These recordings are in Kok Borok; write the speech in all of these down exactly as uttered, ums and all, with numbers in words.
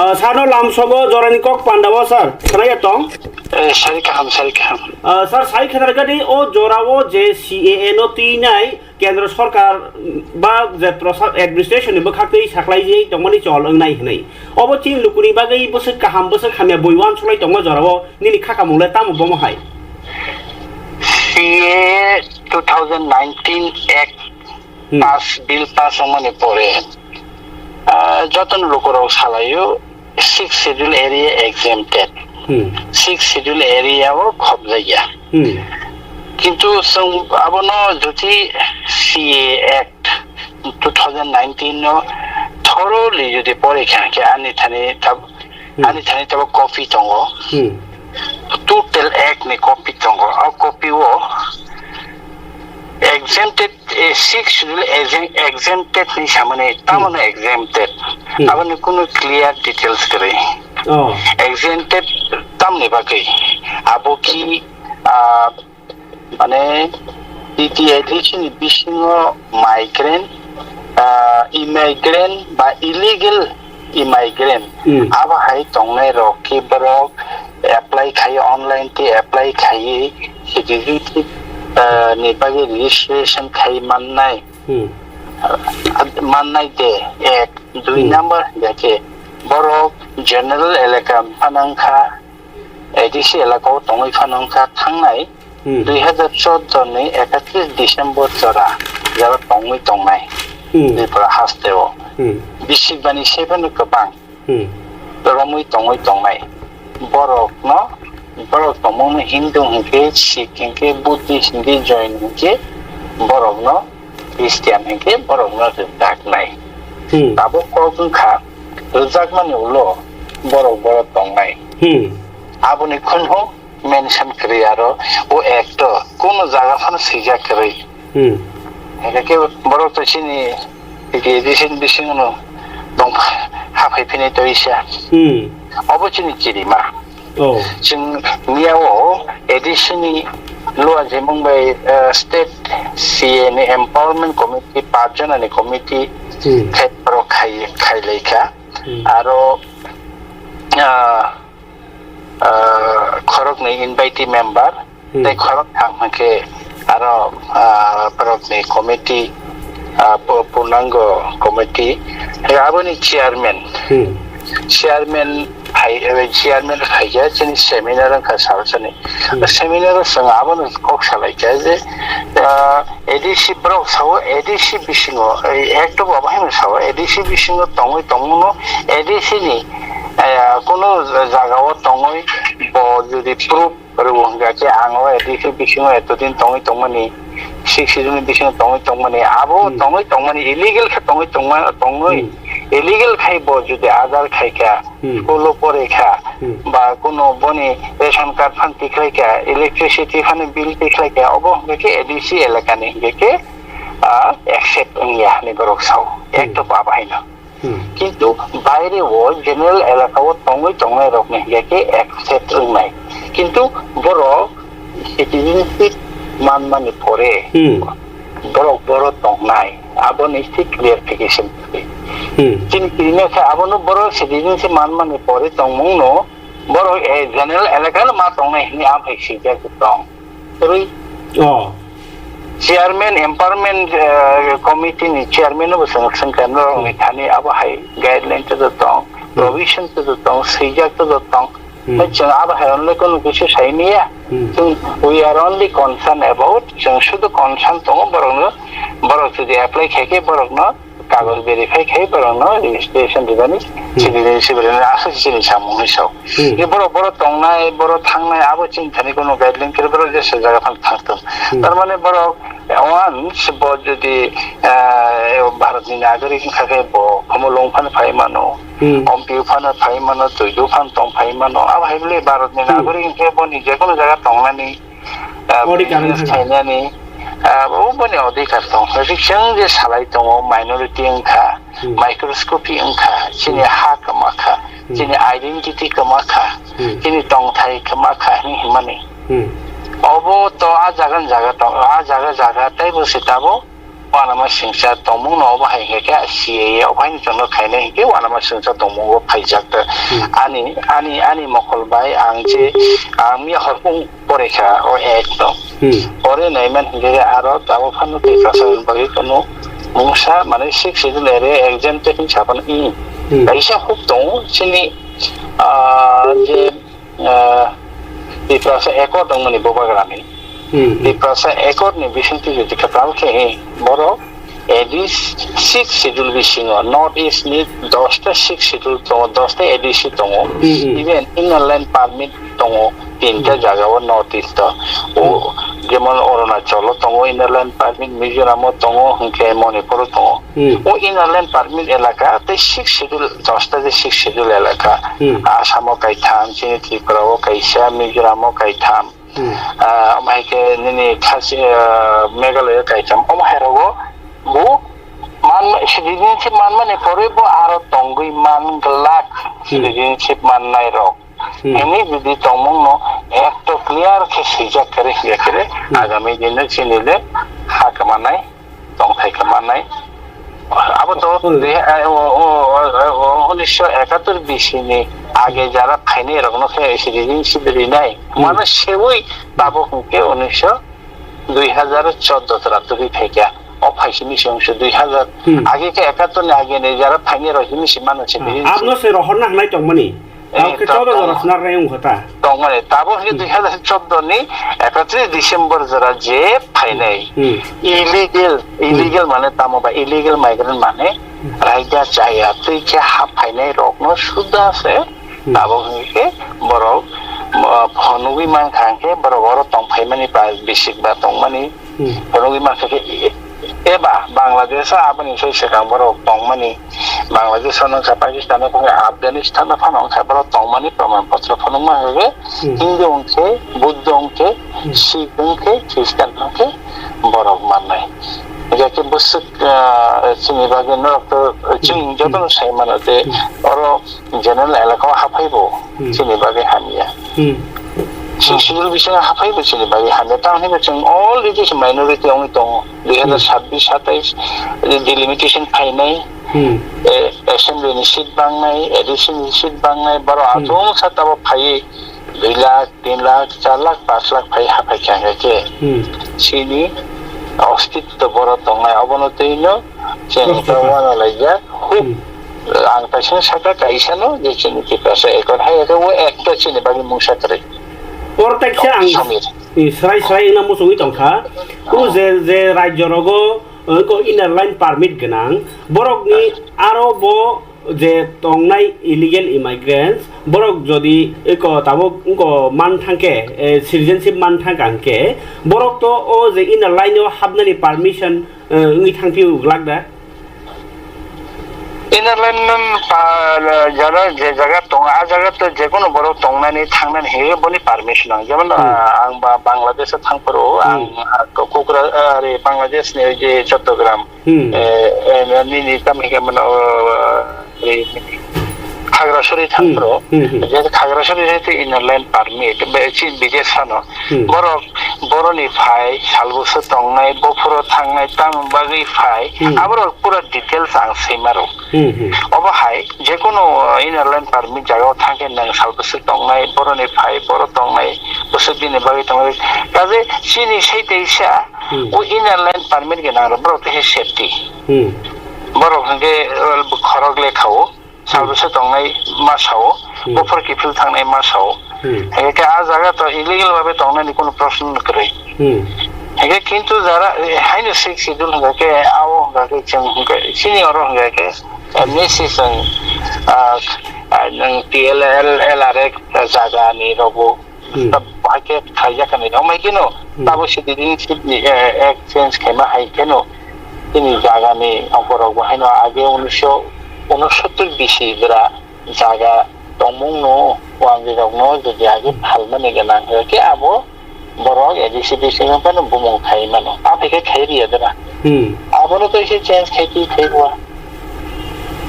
Ah, sir no lamsogo jorani kok pandao, sir. Khwnaya tong? Eh, sari kaham, sari kaham. Ah, sir, sai khwna gadi o jorao je C A A no twinai Kendra Sorkar ba je prosa-, administration ni bwkhak twi saklai je tongmani chol wngnai hwnwi. Obo chini lukuni bagwi bwswk kaham, bwswk hamya bui uansuklai tongma jorao nini khakamung le tamo bomo hai? C A A two thousand nineteen Act Hmm. Pass, bill pass wngmani pore, ah, jotono lukurok salaio sixth schedule area exempted. Hmm. Sixth schedule area o khobjakya. Hmm. Kintu chwng abono jodi C A A Act two thousand nineteen no thoroughly jodi porikha khe ani thani tab-, Hmm. ani thani tabo copy tongo. Hmm. Total Act ni copy tongo. O copy o exempted, eh, sixth schedule exemp-, exempted ni samani, tamano Hmm. exempted. Hmm. Aboni kunu clear details kwrwi. Oh. Exempted tamni bagwi? Abo ki, ah, mane, T T A D C ni bisingo migrant, ah, immigrant ba illegal immigrant, Hmm. abo hai tongnai rok khe borok apply khai, online tei apply khai citizenship, ah, ni bagwi registration khai mannai. Hmm. Ah, mannai de, ek. Dui Hmm. number hingkha khe borok general elaka phano wngkha, A D C elaka o tongwi phano wngkha thangnai Hmm. dui hazar chordo ni ekatris December jora, jora tongwi tongnai Hmm. Tripura haste o. Hmm. Bisik bani se phano kwbang Hmm. romwi tongwi tongnai. Borok no, borok tongmung no Hindu hinkhe, Sikh hinkhe, Buddhist hinkhe, Jain hinkhe, borok no Christian hinkhe borok no rwjaknai. Hmm. Tabuk kok wngkha rwjakmani ulo borok borok tongnai. Hmm. Aboni khunho mention kwrwi aro o act o kunu jaga phano swijak kwrwi. Hmm. Hinkhe borok to chini recent bisingo no tong haphai phini toisa. Hmm. Obo chini kirima. Oh. Chwng miyao A D C ni luajimung bai, eh, State C A ni Empowerment Committee, pach jona ni committee Hmm. khe borok khai, khai laikha. Hmm. Aro, ah, ah, khoroknwi invitee member, Hmm. tei khorok thang hwnkhe aro, ah, borokni committee, ah, pu-, purnango committee, tei aboni chairman. Hmm. Chairman phai, eh, chairman phaikha chini seminar wngkha salsani. Hmm. O seminar o chwng abono kok salaikha je, ah, A D C borok sao, A D C bisingo, ei, ekto bo abohaino sao, A D C bisingo tongwi tongmano, A D C ni, eh, kunu jagao tongwi bo jodi proof rw hwnkha khe ang o A D C bisingo etodin tongwi tongmani, six season ni bisingo tongwi tongmani, abo Hmm. tongwi tongmani, illegal khe tongwi tongma, tongwi, Hmm. illegal khai bo jodi adar khaikha, Hmm. school o pore kha, Hmm. ba kuno boni ration card phan tikhlai kha, electricity phan bill tikhlai kha, obo hwnkhe khe A D C elakani hwnkhe khe, ah, accept wngya hinwi borok sao. Hmm. Ekto baba haino. Hmm. Kintu baire o general elaka o tongwi tongnai rokni hwnkhe khe accept wngnai. Kintu borok citizenship manmani pore Hmm. borok borok tongnai, aboni se clarification kwrwi. Hmm. Chini kirima khe abono borok citizenship manmani pore tongmungno borok, eh, general elaka no ma tongnai hwnwi amphai swijak tong. Kwrwi. Oh. Chairman empowerment, eh, committee ni chairman no bo swng swngkha norokni Hmm. thani abo hai guideline to tong, Hmm. provision to tong, swijak to tong. Hmm. Bai chwng abo hai onle kono kisi sai maya. Hmm. Chwng, we are only concerned about, chwng sudu concern tongo borokno, borok jodi apply khai khe borokno kagoj verify khai borokno registration rwmani Hmm. citizenship rwmani aswk chini samung hinwi sao. Hmm. Ye borok, borok tongnai, borok thangnai abo chini thani kono guideline kwrwi borok jesa jaga phano thangthung. Hmm. Tar mane borok once bo jodi, eh, Bharatni nagorik wngkha khe bo Khumulwng phano phai mano, Hmm. Ompiu phano phai mano, Tuidu phano tong phai mano. Abo hai bole Bharatni Hmm. nagorik wngkhe boni jekono jaga tongnani, ah, Odhikar business wngkha. Khainani, ah, bo boni odhikar tong. Hwnkhe chwng je salai tongo, minority wngkha, Hmm. microscopy wngkha, chini Hmm. ha kwma kha, Hmm. chini identity kwma kha, Hmm. chini tongthai kwma kha hinwi hwnmani. Hmm. Obo to a jaga ni jaga tong, a jaga jaga teibo se tabuk uanama singcha tongmung no obo hai hwnkhe C A A obo haino chwngno khainai hinkhe uanama singcha tongmung o phaijak ta. Hmm. Ani, ani, ani mokol bai ang je, ang miya horkung porekha o ek no. Hmm. Ore naiman hinkhe aro tabuk phano Tiprasa ni bagwi kunu mungsa mane six schedule area exempted hinwi saphano i. Hmm. Kaisa huk tongo chini, ah, je ah, Tiprasa Accord wngmani bubagrani. Hmm, hmm. Tiprasa Accord ni bisingtwi jodi kwtal khe borok A D C six schedule bisingo North East ni dosta six schedule tongo, dosta A D C tongo. Hmm, hmm. Even Inner Line Permit tongo, tinta Hmm. jagao North East o. O, Hmm. jemon Arunachal o tongo Inner Line Permit, Mizoram o tongo, hinkhe Manipur o tongo. Hmm. O Inner Line Permit elaka tei six schedule, dosta je six schedule elaka. Hmm. Assam o kaitham, chini Tripura o kaisa, Mizoram o kaitham. Hmm. Ah, omo hai khe nini khasi, ah, Meghalaya o kaitham. Omo hai rogo bo man, citizenship manmani porwi bo aro tongwi man glak Hmm. citizenship mannai rok. Hmm. Hini jodi tongmung no ekto clear khe swijak khe, hiya khe Hmm. agami din no chini le ha kwmanai, tongthai kwmanai. Abo to Oh. de, eh, o, o, o, o, unisho ekattor bisi ni age jara phainai rok no khe citizenship rinai. Hmm. Mano sewi tabuk hwnkhe unisho dui hazar chordo jora tubui phaikha. O phaisini se wngse dui hazar. Hmm. Age khe ekattor ni age ni jara phainai rok hini se mano citizenship. Abno se rohorna hwnai tongmani. Eh, Tao khe to-, chordo jora tong-, swnarnai wngkha ta. Tongmani. Tabuk hwnkhe Hmm. dui hazar chordo ni ekatris December jora je phainai. Hmm. Illegal, Hmm. illegal mane tamo ba illegal migrant mane Hmm. raida chaya twi khe ha phainai rokno suda se Hmm. tabuk hwnkhe borok, uh, phunugwi mankha hwnkhe borok oro tong phaimani ba bisik ba tongmani Hmm. Phunugwi mankha khe, eba Bangladesh o aboni sai swkang borok tongmani, Bangladesh o wngkha, Pakistan o wngkha, Afghanistan o phano wngkha, borok tongmani proman potro phunuk mankha khe, Hmm. Hindu wngkhe, Buddha wngkhe, Hmm. Sikh wngkhe, Christian wngkhe borok mannai. Hingkhe bwswk, ah, chini bagwi norok to, chini Hmm. jotono Hmm. sai mano de, Hmm. oro general elaka o haphai bo Hmm. chini bagwi hamya. Hmm. Sixth schedule bisingo haphai bo chini bagwi hamya. Tamoni bo chwng already se minority wngwi tongo. Dui hazar sabbish satais delimitation phainai, Hmm. eh, assembly ni seat bangnai, A D C ni seat bangnai, borok Hmm. achomsa tabo phaiwi dui lakh, tin lakh, char lakh, panch lakh phai haphai kha hwnkhe Hmm. chini ostitto borok tongnai, obono twino chwng Prosto kha. Wana laijak. Huk, Hmm. ang kaisa saka kaisano je chini Tiprasa ekor hai, o ekta chini bagwi mungsa kwrwi. Oro kaisa ang Samir. I, srai srai wngna muchungwi tongkha. O Oh. je, je rajyo rogo, eh, ko inner line permit gwnang, borokni aro bo je tongnai illegal immigrants, borok jodi eko tabuk wngko man thangkhe, eh, citizenship man thangkha hwnkhe, borok to o je inner line o hapnani permission, eh, wngwi thangphio glak da? Inner line, um, pa, jara, je jaga tongo, a jaga to jekono borok tongnani, thangnani hinwi boni permission nang. Jemon, Hmm. ah, ang ba Bangladesh o thangphuru, Hmm. ang, ah, Kokra-, ah, are, Bangladesh ni oi je Chattogram, Hmm. eh, eh, nini tamo hingke mano, ah, eh, Khagrasuri Hmm. thangphuru, Hmm, hmm. je Khagrasuri hai te inner line permit, be, chi bidesano. Hmm. Borok, boroni phai, salbuso tongnai, bophuro thangnai, tamo bagwi phai, Hmm. aborok pura details ang swima rw. Hmm, hmm. Obo hai, jekono, uh, inner line permit jaga o thangkhe nwng salbuso tongnai, boroni phai, boro tongnai, bwswk bini bagwi tongnai. Kaje chini sai teisa, Hmm. o inner line permit gwnang rok borok teisa safety. Hmm. Borok hwnkhe, uh, khorok lekha o. Hmm. Salbuso tongnai ma sao, Hmm. bophor kiphil thangnai ma sao. Hmm. Hingke a jaga to illegal babe tongnani kono proshno no kwrwi. Hmm. Hingke kintu jara, eh, haino sixth schedule hingke ao hingke chwng hingke chini oro hingke, eh, message chwng, ah, ah, nwng T L L, L R F jaga ni rogo Hmm. Ta hai khe khaijak hinwi. Omo hai kheno Hmm. tabuk citizenship ni, eh, exchange khaima hai kheno chini jaga ni borok bo haino age unisho unosottor bisi jora jaga tongmung no wangwi rok no jodi age Hmm. phalmani gwnang hwnkhe abo borok A D C bisingo phano bumung khai mano. Aphai khe khai riya dena. Hmm. Abono to ise change khai twi khai rwa.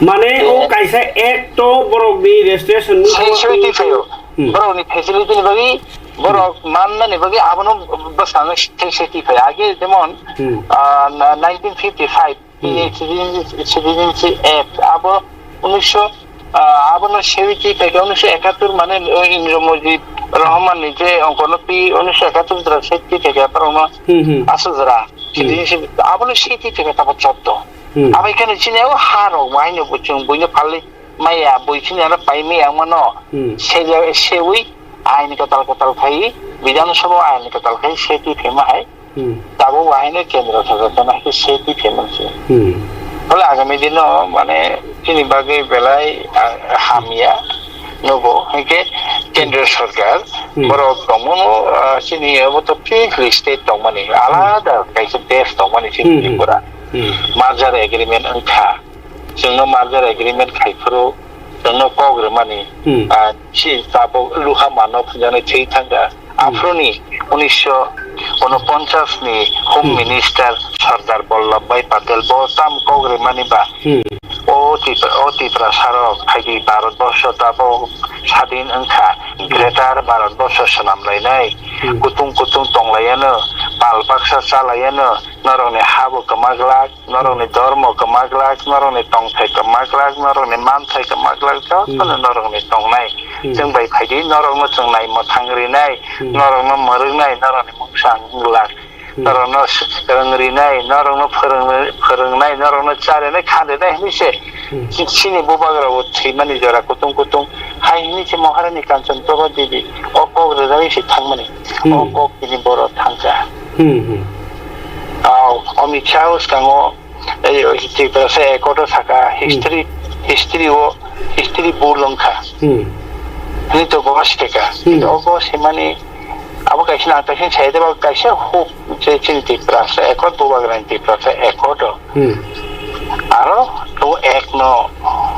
Mane o Eh. kaisa act to borok ni registration ni Sai soi twi phaio. Hmm. Borok ni facility ni bagwi Borok mannani bagwi abono bwskango se, se tiphai. Age jemon, Hmm. ah, na-, nineteen fifty-five Hmm. tini Citizenship, Citizenship Act, abo unisho, ah, abono sewi tiphai khe unisho ekattor mane, o Indra Mujib Rahman ni je ongkono pi unisho ekattor jora sewi tiphai khe borokno Hmm, hmm. aswk jora Hmm. citizenship, abono sewi tiphai khe tabok chotto. Hmm. Abo ekheno chini o ha rok bo haino bo chwng buino phalwi maya bui chini ano pai maya wngmano Hmm. seja-, sewi ain kwtal kwtal khai, Bidhan Sabha ain kwtal khai seti phema hai. Hmm. Tabuk bo haino kendro sarkar no hai seti phema se. Hmm. Hole agami dino mane chini bagwi belai, ah, hamya nugo. Hingke kendro sarkar Hmm. borok tongmano, ah, chini obo to fifth state tongmani, alada kaisa desh tongmani chini Hmm, hmm. Tripura. Hmm. Merger agreement wngkha. Chwngno merger agreement khai phuru chwngno kok rwmani, Hmm. ah, si tabuk luha mano phunjaknai thwi thangkha. Hmm. Aphuruni unisho unoponchas ni Home Hmm. Minister Sardar Vallabhbhai Patel bo tam kok rwmani ba Hmm. o Tipra, o Tiprasa rok phaidi Bharat borsho tabuk sadin wngkha, Hmm. Greater Bharat borsho swnam lainai, Hmm. kutung kutung tong laiano, pal baksa cha laiano, norokni ha bo kwma glak, norokni dormo kwma glak, norokni tongthai kwma glak, norokni manthai kwma glak, jotono Hmm. norokni tongnai. Hmm. Chwng bai phaidi, norokno chwng nai mwthang rinai, Hmm. norokno mwrwknai, norokni mungsa ang glak. Hmm. Norokno s-, rwng rinai, norokno phwrwng-, phwrwngnai, norokno cha rinai, kha rinai hwnwi se Hmm. chi-, chini bubagrabo thwimani jora kutung kutung. Hai hwnwi se Maharani Kanchan Prabha Devi o kok rwjagwi se thangmani. Hmm. O kok tini borok thangkha. Hmm, hmm. Au, Amit Shah o swkango, ei, o Tiprasa accord o saka, Hmm. history, history o, history bul wngkha. Hmm. Hwnwi to go sikha. Hmm. Kintu o go simani abo kaisa nang kaisa sai de ba kaisa huk je chini Tiprasa accord bubagrani Tiprasa accord o. Hmm. Aro to ek no,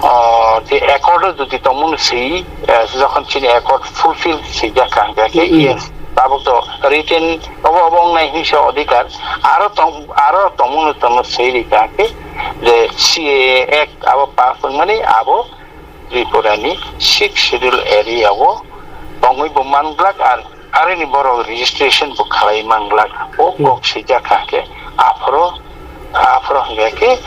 o, je accord o jodi tongmung si, eh, jokhon chini accord fulfill si jakha hingkha khe Hmm, hmm. yes. Tabuk to written obo, obo wngnai hinwi se odhikar. Aro tong, aro tongmung no tongno swi rikha khe je C A A Act abo pass wngmani abo Tripura ni sixth schedule area o tongwi bo manglak ar arini borok registration bo khalai manglak. O Hmm. kok swijak kha khe aphuru Aphuru hingkha khe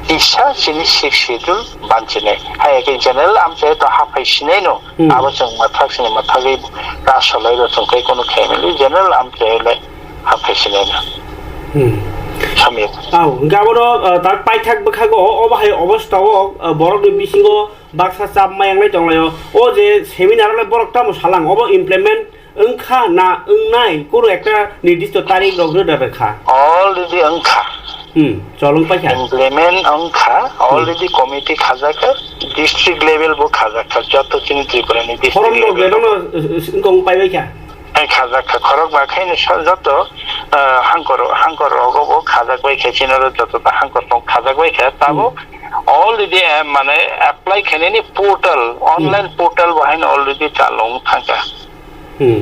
kisa chini sixth schedule banchinai. Hai khe general amchai to haphai sinai no. Hmm. Abo chwng mwthak sini mwthagwi ta solai rw chwng khe kono khaimili general amchai le haphai sinai no. Hmm. Samir. Au, hingkhe abono, uh, tak paithak bwkhago o, obo hai obostha o, uh, borokni bisingo baksa chap maya wngnai tonglaio. O je seminar le borok tamo salang, obo implement wngkha na wngnai kunu ekta nirdisto tarik rok rwda rwkha? Already wngkha. Hmm, cholong paikha. Implement wngkha, Hmm. already committee khajak kha, district level bo khajak kha, joto chini Tripura ni district Khorok rok level. Berokno, uh, uh, wngkong pai baikha. Eh, khajak kha, khorok ba khaino sa-, joto, uh, hangkor, hangkor rogo bo khajak bai kha, chini oro joto ta hangkor tong khajak bai kha, tabo Hmm. already, eh, mane apply khainani portal, Hmm. online portal bo haino already chalong thangkha. Hmm.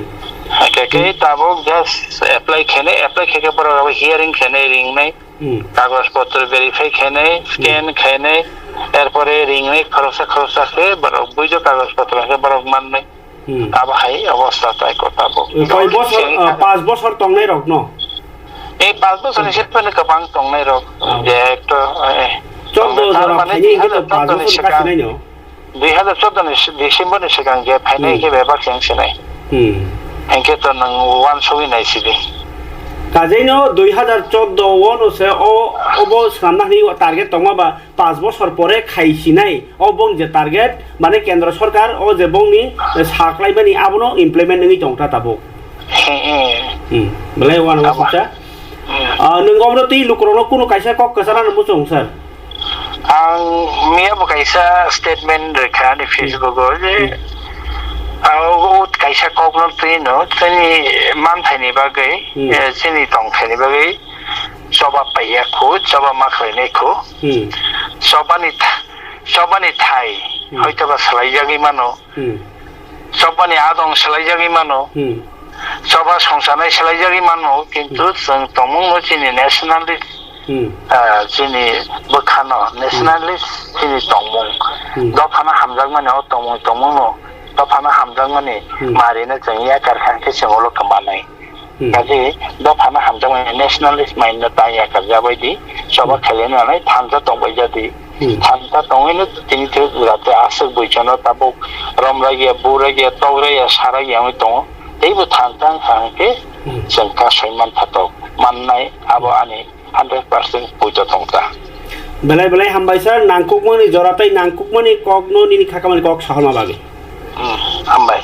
Hake khe Hmm. tabuk just apply khainai, apply khaikhe borok abo hearing khainai, ringnai, Hmm. kagoj potro verify khainai, Hmm. scan khainai, erpore ringnai khoroksa khoroksa khe borok buijo kagoj potro khe borok mannai. Hmm. Abo hai obostha tai ko tabuk. Koi bosor, Chini ah, kha- pas bosor tongnai rok no? Ei pas bosor ni Hmm. sir phano kwbang tongnai rok. Oh. Je ekto, eh, Chordo tongnai jora tar mane phaini dui hajar hingke to pas chordo ni bosor swkang. Kasinai no? Dui hajar chordo ni December ni swkang je phainai Hmm. khe bebak se wng sinai. Hmm. Hingke to nwng uansugwi nai sidi. Kajeino dui hajar chordo o no se o, obo swnamna hinwi target tongma ba pas bosor pore khai sinai, o bong je target, mane kendra sarkar o je bongni, eh, saklaimani abono implement wngwi tongkha tabuk. He, he. Hmm. Belai uanama Abo. Sukha. Hmm. Ah, nwng obono twi lukurokno kunu kaisa kok kwchana muchung sir. Ang miya bo kaisa statement rwkha ani Hmm. Facebook o je, Hmm. ah, o, o kaisa kok no twi no chini manthaini bagwi, Hmm. eh, chini tongthaini bagwi choba paiya khu, choba ma khlainai khu. Hmm. Chobani tha-, chobani thai Hmm. hoito ba swlaijagwi mano. Hmm. Chobani adong swlaijagwi mano. Hmm. Choba songchanai swlaijagwi mano, kintu Hmm. chwng tongmungno chini nationalist, Hmm. ah, chini bwkhano Hmm. nationalist chini tongmung. Hmm. Dophano hamjakmani o tongmung, tongmungno dophano hamjakmani Hmm. marino chwng yakar kha khe chwng ulo kwmanai. Hmm. Kaje dophano hamjakmani nationalist mind no ta yakar jabai di, choba Hmm. khailai nanai thansa tongbai jadi. Hmm. Thansa tongwino tini thik jate aswk buichano tabuk romragya, buragia, tokragya, saragia wngwi tongo. Teibo thansa wngkha hwnkhe Hmm. chwng kasoi manthatok mannai abo ani hundred percent puito thongkha. Belai belai hambai sir, nangkukmani jora tei nangkukmani kokno nini khakamani kok sahorma bagwi. Hmm, hambai.